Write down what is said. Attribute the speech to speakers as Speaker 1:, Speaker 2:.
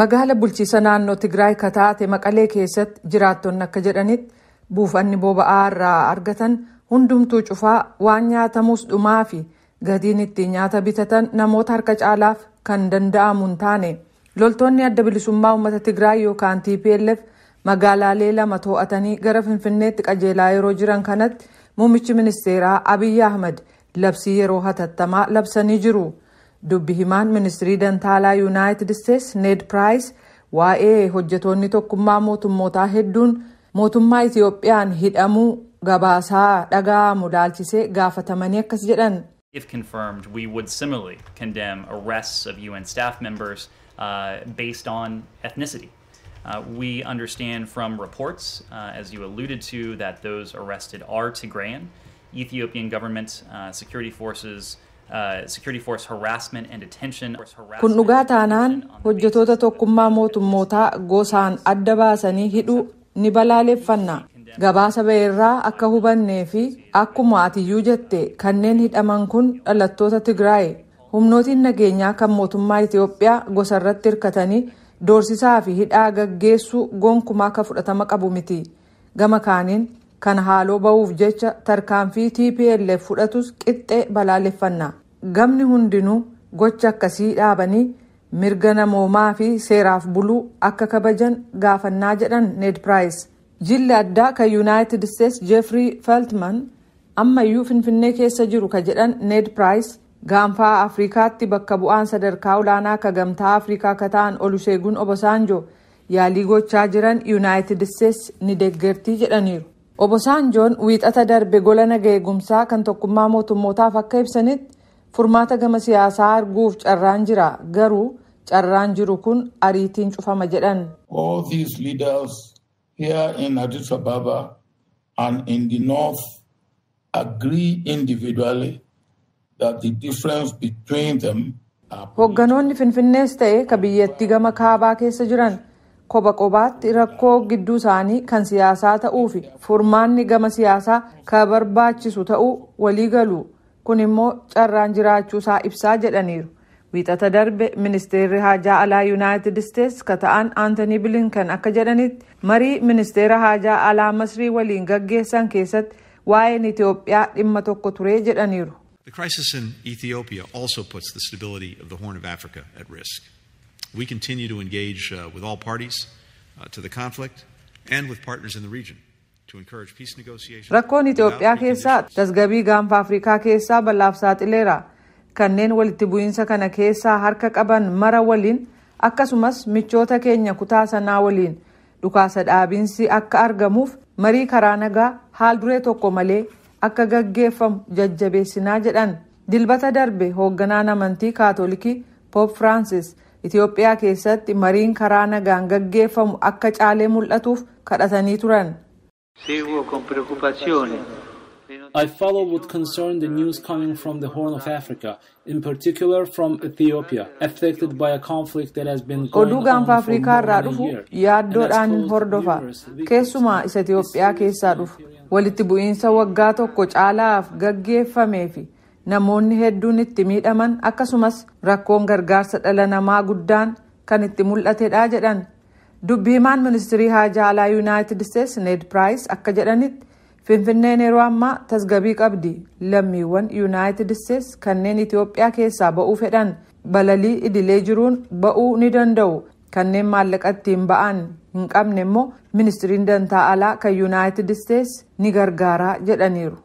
Speaker 1: Magaala bulchiisa naannoo Tigraay ka taate Maqalee keessatti jiraattonni akka jedhanitti, buufanni boba'aa irraa argatan hundumtuu cufaa, waan nyaatamus dhumaa fi gatiin ittiin nyaata bitatan namoota harka caalaaf kan danda'amu hin taane. Loltoonni Adda Bilisummaa Uummata Tigraay yookaan TPLF magaalaalee lama to'atanii gara Finfinneetti qajeelaa yeroo jiran kanatti, muummichi ministeeraa Abiyyi Ahmad labsii yeroo hatattamaa labsanii jiru. Dubbi himaan ministirii dantaalaa Yuunaayitid Isteets Ned Piraayis waa'ee hojjetoonni Tokkummaa Mootummootaa hedduun mootummaa Itiyoophiyaan hidhamuu gabaasaa dhaga'amu laalchisee gaafatamanii akkas jedhan.
Speaker 2: If confirmed, we would similarly condemn arrests of UN staff members based on ethnicity. We understand from reports, as you alluded to, that those arrested are Tigrayan. Ethiopian government security forces, security force harassment and detention.
Speaker 1: Kun dhugaa taanaan, hojjetoota Tokkummaa Mootummootaa gosaan adda baasanii hidhuu ni balaaleffanna. Gabaasa ba'eerraa akka hubannee fi akkuma atiyyuu jette, kanneen hidhaman kun dhalattoota Tigraay. Humnootiin nageenyaa kan mootummaa Itiyoophiyaa gosa irratti hirkatanii doorsisaa fi hidhaa gaggeessuu gonkumaa akka fudhatama qabu miti. Gama kaaniin, kan haaloo ba'uuf jecha tarkaanfii TPLF fudhatus qixxee balaaleffanna. Gamni hundinuu gocha akkasii dhaabanii mirga namoomaa fi seeraaf buluu akka kabajan gaafannaa jedhan Ned Piraayis. Jilli addaa kan Yuunaayitid Isteets Jeefrii Feltman ammayyuu Finfinnee keessa jiru ka jedhan Ned Piraayis, Gaanfaa Afrikaatti bakka bu'aan sadarkaa olaanaa ka Gamtaa Afrikaa ka ta'an Oluseegun Obasanjo yaalii gochaa jiran Yuunaayitid Isteets ni deeggartii jedhaniiru. Obasanjoon Wiixata darbe gola naga eegumsaa kan Tokkummaa Mootummootaaf akka ibsanitti, furmaata gama siyaasaa arguuf carraan jira, garuu carraan jiru kun ariitiin cufama jedhan.
Speaker 3: All these leaders here in Addis Ababa and in the north agree individually that the difference between them are
Speaker 1: Hoogganoonni Finfinnees ta'e ka biyyattii gama kaabaa keessa jiran kopha kophaatti rakkoo gidduu isaanii kan siyaasaa ta'uu fi furmaanni gama siyaasaa ka barbaachisu ta'uu walii galu. Kun immoo carraan jiraachuusaa ibsaa jedhaniiru. Wiixata darbe ministeerri haajaa alaa Yuunaayitid Isteets ka ta'an Aantanii Bilinkan akka jedhanitti, marii ministeera haajaa alaa Masrii waliin gaggeessan keessatti waa'een Itoophiyaa dhimma tokko ture jedhaniiru.
Speaker 4: The crisis in Ethiopia also puts the stability of the Horn of Africa at risk. We continue to engage with all parties to the conflict and with partners in the region to encourage peace negotiations.
Speaker 1: Rakkoon Itoophiyaa keessaa tasgabbii Gaanfa Afrikaa keessaa balaaf saaxileera. Kanneen walitti bu'iinsa kana keessaa harka qaban mara waliin, akkasumas michoota keenya kutaa sanaa waliin, dhukaasa dhaabiinsi akka argamuuf marii karaa nagaa haal duree tokko malee akka gaggeeffamu jajjabeessinaa jedhan. Dilbata darbe hoogganaan amantii Kaatolikii Pope Francis Itoophiyaa keessatti mariin karaa nagaan gaggeeffamu akka caalee mul'atuuf kadhatanii turan.
Speaker 5: Seguo con preoccupazione
Speaker 6: I follow with concern the news coming from the Horn of Africa, in particular from Ethiopia, affected by a conflict that has been going
Speaker 1: Oduu Gaanfa
Speaker 6: on for
Speaker 1: Afrikaa
Speaker 6: more
Speaker 1: irraa
Speaker 6: than a
Speaker 1: dhufu
Speaker 6: year
Speaker 1: yaaddoodhaan hordofa. Keessumaa isa Itoophiyaa keessaa dhufu. Walitti bu'iinsa waggaa tokko caalaaf gaggeeffamee fi namoonni hedduun itti miidhaman, akkasumas rakkoon gargaarsa dhala namaa guddaan kan itti mul'atedha jedhan. Dubbi himaan ministirii haajaa alaa Yuunaayitid Isteets Ned Piraayis akka jedhanitti, Finfinneen yeroo ammaa tasgabbii qabdi. Lammiiwwan Yuunaayitid Isteets kanneen Itoophiyaa keessaa ba'uu fedhan balalii idilee jiruun ba'uu ni danda'u. Kanneen maallaqa ittiin ba'an hin qabne immoo ministiriin dantaa alaa kan Yuunaayitid Isteets ni gargaaraa jedhaniiru.